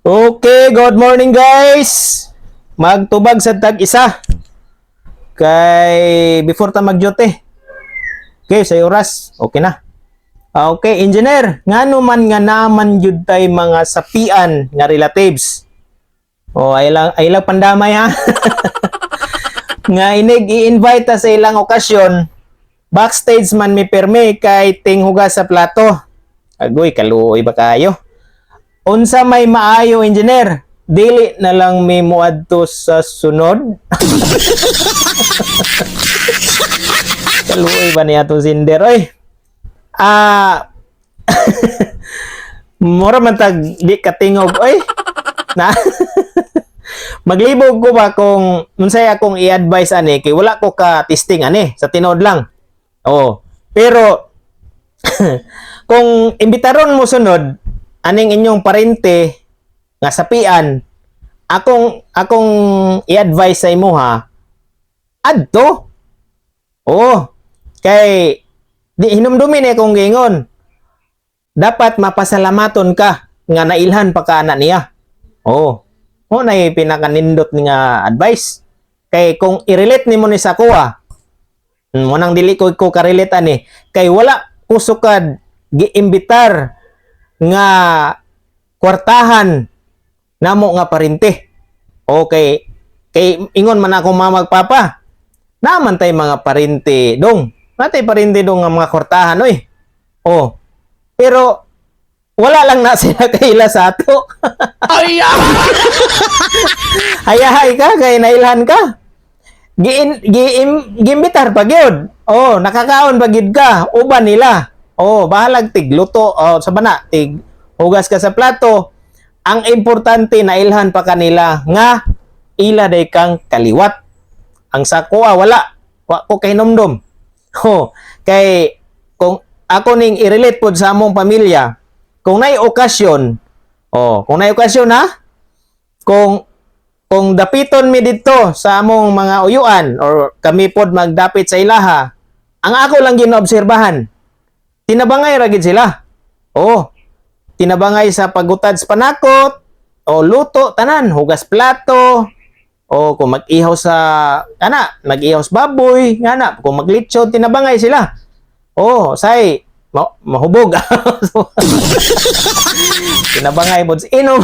Okay, good morning, guys. Magtubag sa tag isa. Kay before ta mag-duty. Okay, sa oras, okay na. Ah, okay, engineer, ngano man nga naman jud tay mga sapian nga relatives? Oh, ay lang pandamay ha. Nga inig i-invite ta sa ilang okasyon, backstage man mi perme kay tinghugas sa plato. Agoy, kaluoy ba kayo? Unsa may maayo, engineer? Dili na lang mi muadto sa sunod. Kaluoy ba niya itong sender oy? Ah, mura man tag di katingog oy. Na maglibog ko ba kung unsay akong i-advise ani kay wala ko ka testing ani sa tinuod lang. Oh, pero kung imbitaron mo sunod aning inyong parente nga sapian, akong i-advise sa imuha, adto. Oh, kay di hinumdumin eh kung giingon. Dapat mapasalamaton ka nga nailhan pa ka ana niya. Oh. Mo na pinakanindot nga advice. Kay kung i-relate nimo ni sa kuha, mo nang dili ko ka-relate ani kay wala ko sukad giimbitar nga kwartahan namo nga parente. Okay. Kay ingon man ako mama papa. Naman tay mga parente dong. Natay parente dong nga mga kwartahan oy. Oh. Pero wala lang na sila kaila sa ato. Hayahay ka kay nailhan ka. Giin giim giimbitar pa gyud. Oh, nakakaon pa gyud ka uban nila. Oh, bahalag tig luto oh, sa bana tig hugas ka sa plato. Ang importante, nailhan pa kanila nga ila day kang kaliwat. Ang sa kuha wala. Wa ko kahinumdom. Oh, kay kung ako ning i-relate pod sa among pamilya, kung nay okasyon, oh, kung nay okasyon ha, kung dapiton mi didto sa among mga uyuan or kami pod magdapit sa ilaha, ang ako lang ginoobserbahan, tinabangay ra gid sila. Oh, tinabangay sa pagutad sa panakot, o luto, tanan, hugas plato, o kung mag-ihaw sa, kana, mag-ihaw sa baboy, nga na, kung maglitsyon, tinabangay sila. Oh, say, mahubog. Tinabangay mo sa inom.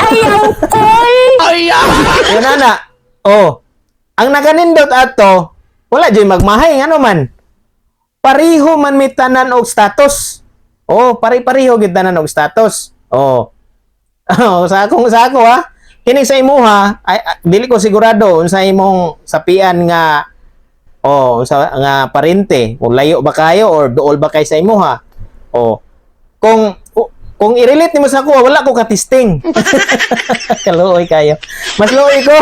Yun na na. Oh. Ang nakanindot ato, wala jud magmahay ngano man. Pariho man mi tanan og status. Oh, pari-pariho gid tanan og status. Oh. Oh, sa ako ha. Kini sa imuha, ay, ay, dili ko sigurado unsa imong sapian nga oh, unsa nga parente, kung layo ba kayo or duol ba kay sa imuha. Oh. Kung i-relate nimo sa ako, wala ko ka-testing. Kaluoy kayo. Mas luoy ko.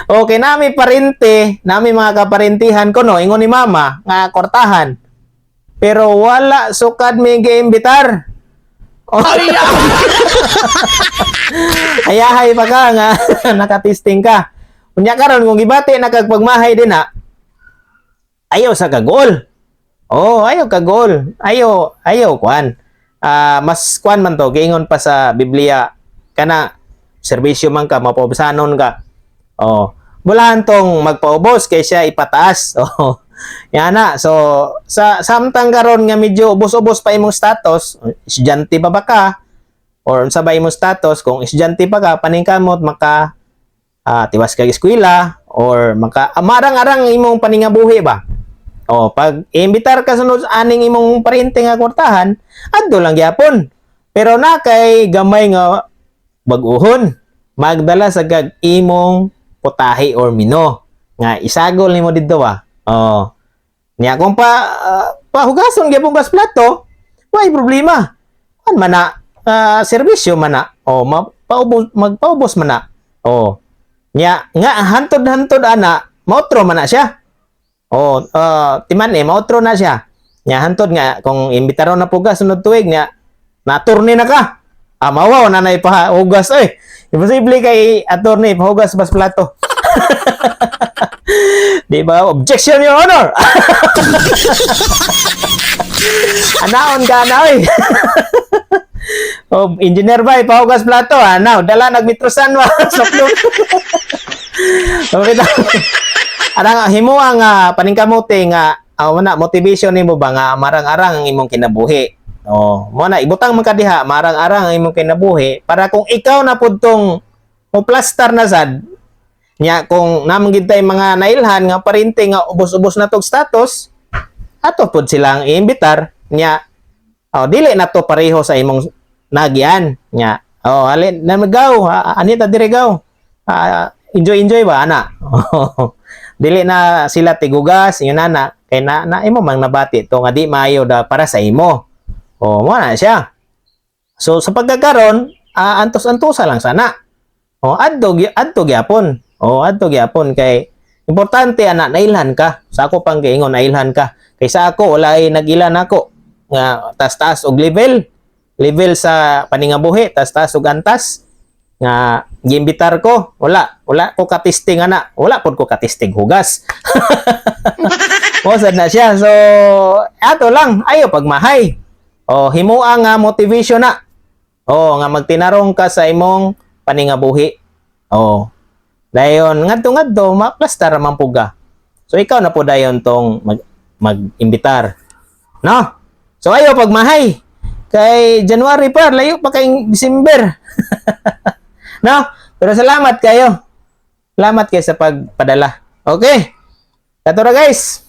Okay, nami parente, nami mga kaparentihan ko no, ingon ni mama nga kwartahan. Pero wala sukad mi giimbitar. Oh. Hayahay pa ka nga nakatesting ka. Unya karon kung gibati na kag pagmahay din na, ayaw sa kagol. Oh, ayaw kagol. Ayaw, ayaw kuan. Ah, mas kuan man to, giingon pa sa Biblia kana serbisyo man ka, mapaubusanon ka. Oh, bulahan tong magpaubos kay siya ipataas. Oh. Yan na. So, sa samtang karon nga medyo ubos-ubos pa imong status, estudyante pa ba ka? Or unsa ba imong status? Kung estudyante pa ka, paningkamot maka tiwas kag eskwela or maka marang-arang imong paningabuhi ba? Oh, pag iimbitar ka sunod aning imong parente nga kwartahan, adto lang gyapon. Pero na kay gamay nga bag-uhon, magdala sa kag imong putahe or mino nga isagol nimo didto ba. Oh. Niya kung pa pahugason gyapon kas plato, way problema. Kan man na serbisyo man na. Oh, mapaubos magpaubos man na. Oh. Nya nga hantod-hantod ana, maotro man na siya. Oh, timan eh, maotro na siya. Nya hantod nga kung imbitaron na pugas sunod tuig nya na-attorney na ka. Ah, mawaw na na ipahugas oy. Imposible kay attorney pahugas bas plato. Di ba? Objection, Your Honor. Anaon ka na oy. Oh, engineer ba, ipahugas plato ha. Now, dala nagmitrosan ba. Suklong. Okay. Arang himo ang paningkamote nga na motivation nimo ba nga marang-arang ang imong kinabuhi. Oh, mo na ibutang man ka diha marang-arang ang imong kinabuhi para kung ikaw na pud tong mo plastar na sad nya, kung namang gid tay mga nailhan nga parente nga ubos-ubos na tog status, ato pud silang iimbitar nya. Oh, dili na to pareho sa imong nagyan nya. Oh, alin na magaw, ani ta dire gaw. Ah, enjoy enjoy ba ana. Dili na sila tigugas yun ana kay na, na imo mang nabati to nga di maayo da para sa imo. Oh, mo na siya. So sa pagkakaron, antos-antosa lang sana. Oh, adto adto gyapon. Oh, adto gyapon kay importante ana nailhan ka. Sa ako pang giingon, nailhan ka. Kay sa ako wala ay nag-ilan ako nga taas-taas og level. Level sa paningabuhi, taas-taas og antas nga giimbitar ko, wala, wala ko katesting ana, wala pud ko katesting hugas. Mo sad na siya. So, ato lang, ayo pagmahay. O, himoa nga motivation na. O, nga magtinarong ka sa imong paningabuhi. O, dayon ngadto ngadto maplastar man pud ka. So ikaw na po dayon tong mag mag-imbitar. No? So ayo pagmahay. Kay January pa, layo pa kay December. No? Pero salamat kayo. Salamat kayo sa pagpadala. Okay. Kato ra, guys.